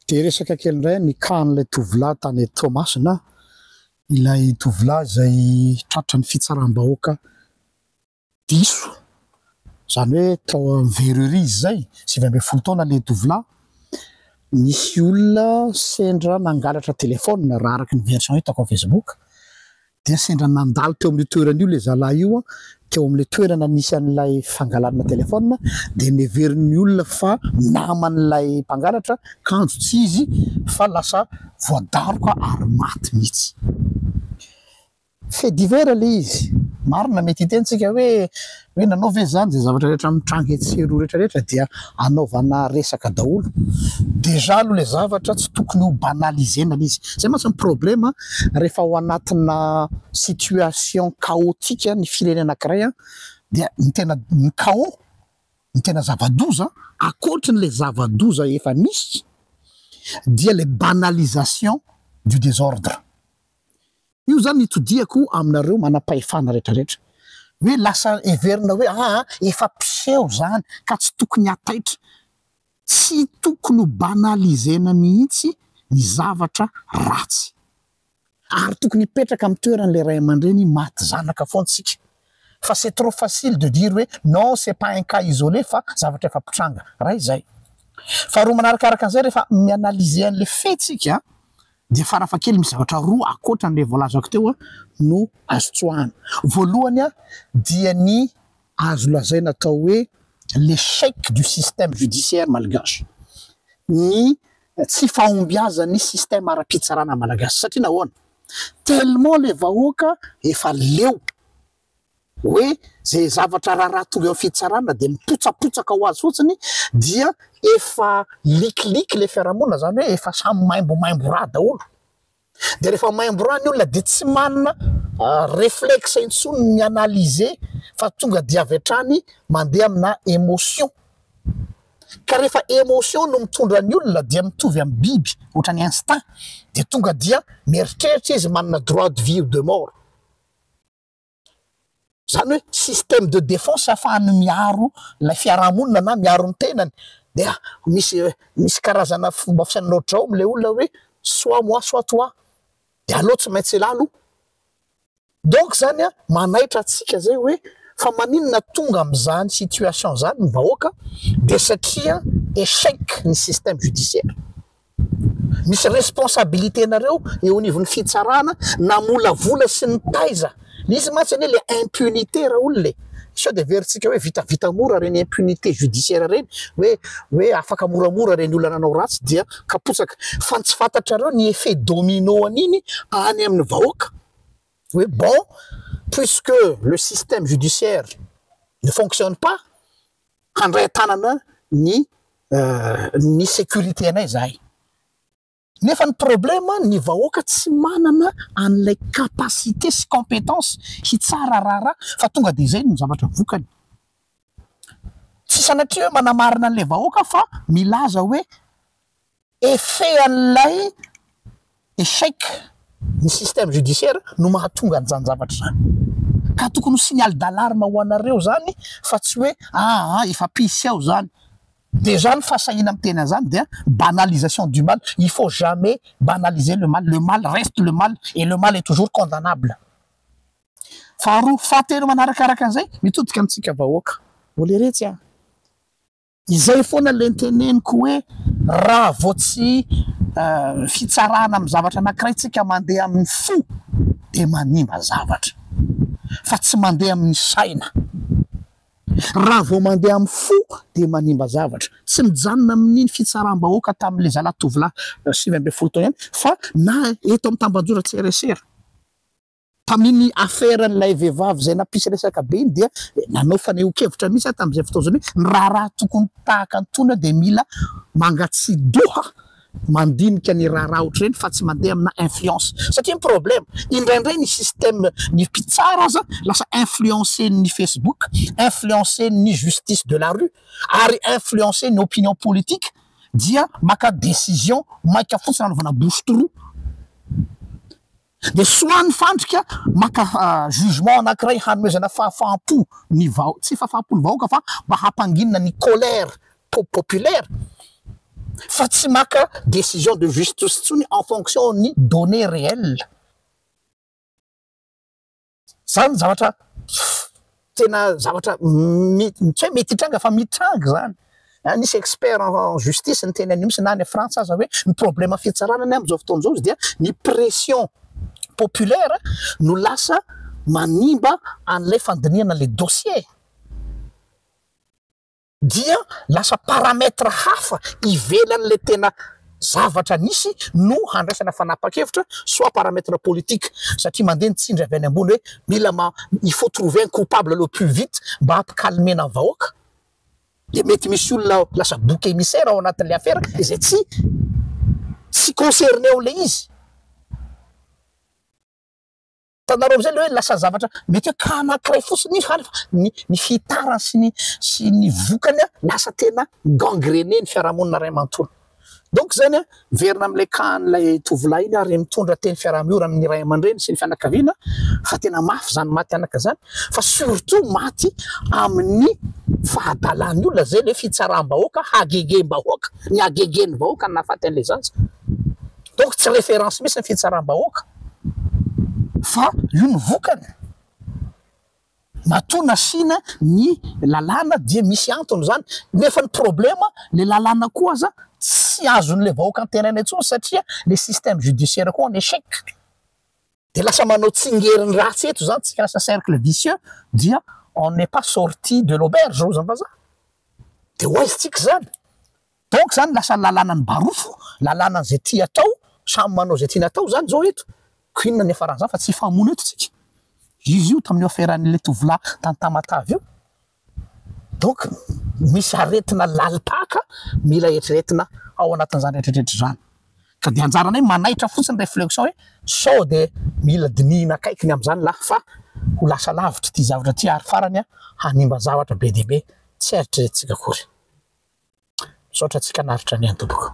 Dia resaka kely indray ny cas-n'ilay tovolahy tany Toamasina, ilay tovolahy izay tratran'ny fitsaram-bahoaka diso, izany hoe tao amin'ny verrerie izy izay, 19 taona ilay tovolahy, nisy olona sendra nangalatra telefaonina raha araka ny version hitako amin'ny Facebook, dia sendra nandalo teo amin'io toerana io ilay zalahy io, teo amin'ilay toerana nisy an'ilay fangalarana telefaonina, dia neverin'ny olona fa naman'ilay mpangalatra, kanjo tsy izy fa lasa voadaroka ary maty mihitsy. Fait divers ilay izy. Marina mety hiteny tsika hoe hoe nanao ve izany izay zavatra rehetra mitranga etsy sy eroa rehetra rehetra dia anaovana resaka daholo. Déjà aloha ilay zavatra tsy tokony ho banaliser-na ilay izy. Izay mantsy ny problème rehefa ao anatina situation chaotique ny firenena anankiray dia ny tena ny chaos, ny tena zava-doza ankoatrin'ilay zava-doza efa misy dia ilay banalisation du désordre. Io zany itodihako aminareo manam-pahefana retraretra. Hoe lasa heverina hoe aa efa mpiseho zany ka tsy tokony hataitra. Tsy tokony ho banaliser-na mihitsy ny zavatra ratsy. Ary tokony hipetraka amin'ny toeran'ilay ray aman-dreny maty zanaka foana tsika. Fa c'est trop facile de dire hoe non c'est pas un cas isolé fa zavatra efa mpitranga. Ray izay. Faharoa manarakaraka an'izay rehefa mi-analyser an'ilay fait tsika dia farafahakeliny misy zavatra roa ankoatra an'ilay voalazako teo no azo tsoahana. Voalohany dia ny azo lazaina atao hoe l'échec du système judiciaire malgache, ny tsy fahombiazan'ny système ara-pitsarana malagasy. Satria nahoana? Tellement ilay vahoaka efa leo hoe zay zavatra raharaha tonga eo amin'ny fitsarana dia mipotsapotsaka ho azy fotsiny dia efa likiliky le fiarahamonina, zany hoe efa samy maimbomaimbo rà daholo. Dia rehefa maimbo rà ny olona dia tsy manana réflexe intsony ny mi-analyser fa tonga dia avy hatrany mandeha amina émotion. Ka rehefa émotion no mitondra ny olona dia mitovy amin'ny biby, ohatran'ny instinct, dia tonga dia mieritreritra izy manana droit de vie ou de mort. Izany hoe système de défense ahafahany miaro ilay fiarahamonina na miaro ny tenany dia misy misy karazana fomba fisainana ohatr'izao amin'ilay olona hoe soit moi soit toi dia aleo tsy maintsy elah aloha. Donc izany an, manaitra antsika izay hoe fa maninona tonga amin'izany situation izany ny vahoaka dia satria échec ny système judiciaire. Misy responsabilité nareo eo anivon'ny fitsarana namolavola sy nitaiza. Izy mantsy anie le impunité raolona e. Sao dia heverintsika hoe vitavita mora ireny impunité judiciaire ireny, hoe hoe afaka moramora ireny olona nanao ratsy dia kapotsaka. Fa ny tsy fantatrareo ny effet domino an'iny any amin'ny vahoaka. Hoe bon, puisque le système judiciaire ne fonctionne pas, handray an-tanana ny ny sécurité anay izahay. Nefa ny problème ny vahoaka tsy manana an'ilay capacité sy compétence hitsara raharaha fa tonga dia izay no zavatra vokany. Tsy sanatria hoe manamarina an'ilay vahoaka fa milaza hoe Effet an'ilay échec ny système judiciaire no mahatonga an'izany zavatra izany. Ka tokony ho signal d'alarme ho anareo izany fa tsy hoe aa efa pisy ao izany. Déjà ny fahasahiana miteny an'izany dia banalisation du mal, il faut jamais banaliser le mal, le mal reste le mal et le mal est toujours condamnable. Faharoa, fahatelo manarakaraka an'izay, mitodika amintsika vahoaka. Oleretsy a! Izay foana le niteneniko hoe raha vao tsy fitsarana amin'ny zavatra anankiray tsika mandeha amin'ny fo dia manimba zavatra fa tsy mandeha amin'ny saina. Raha vao mandeha amin'ny fo dia manimba zavatra. Tsy mijanona amin'iny fitsaram-bahoaka tamin'ilay zalahy tovolahy 19 taona ihany fa na eto amin'ny tambajotra-tserasera. Tamin'iny affaire-n'ilay vehivavy izay nampisy resaka be iny dia nanao fanehoan-kevitra mihitsy aho tamin'izay fotoana izay hoe ny raharaha tokony tahaka an'itony dia mila mangatsidoha mandinika ny raharaha ohatr'ireny fa tsy mandeha amina influence satria ny problème indraindray ny système ny mpitsara aza lasa influencer-n'ny Facebook, influencer-n'ny justice de la rue ary influencer-n'ny opinion politique dia maka décision maika fotsiny anaovana bouche trou. Dia soit ny fandrika maka jugement anankiray hanomezana fahafaham-po ny vaho, tsy fahafaham-po ny vahoaka fa mba hampanginina ny colère populaire. Fa tsy maka décision de justice intsony en fonction ny données réelles. Zany zavatra tena zavatra tsy hoe mety hitranga fa mitranga zany. Nisy expert en justice niteny an'io mihitsy na any Frantsa aza hoe ny problème fitsarana anie amin'izao fotoana izao izy dia ny pression populaire no lasa manimba an'ilay fandinihana le dossier. Dia lasa paramètre hafa ivelan'ilay tena zavatra nisy no handraisana fanapahan-kevitra, soit paramètre politique satria mandeha ny tsindry avy any ambony hoe mila ma il faut trouver un coupable le plus vite mba hampicalmena ny vahoaka, dia mety misy olona lasa bouc émissaire ao anatin'ilay affaire izay tsy tsy concerné ao ilay izy. Hitanareo amizay le hoe lasa zavatra mety hoe cas anakiray fotsiny iny hany fa ny ny fihitarany sy ny sy ny vokany an lasa tena gangrené ny fiarahamonina iray manontolo. Donc zany an, miverina amle cas an'ilay tovolahy iny ary mitondra teny fiaraha-miora amin'ny ray aman-dreny sy ny fianakaviana fa tena mafy zany maty anaka zany fa surtout maty amin'ny fahadalan'ny olona zay le fitsaram-bahoaka, hagegem-bahoaka, ny hagegen'ny vahoaka no nahafaty an'ilay zaza. Donc tsy référence mihitsy ny fitsaram-bahoaka. Fa io ny vokany. Matoa nasiana ny lalàna dia misy antony izany. Nefa ny problema le lalàna koa aza tsy azon'le vahoaka antenaina intsony satria le système judiciaire koa en échec. De lasa manao tsingeriny ratsy eto izany tsika lasa cercle vicieux dia on n'est pas sorti de l'auberge hoy zany vazaha. De ho aiza tsika izany? Donc zany lasa lalànan'ny barofo, lalànan'izay tia atao, samy manao izay tiany atao zany zao eto, ko inona ny hiafaran'izany fa tsy hifamono eto tsika. Izy io tamin'io affaire an'ilay tovolahy tany Tamatave io. Donc misy aretina lalim-paka mila eritreretina ao anatin'izany rehetrarehetra izany. Ka dia anjaranay manaitra fotsiny reflexion hoe sao dia mila dinihina akaiky ny amin'izany lahy fa ho lasa lavitra ity zavatra ity ary farany hanimba zavatra be dia be tsy eritreretintsika akory. Misaotra antsika naharitra nihaino tompoko.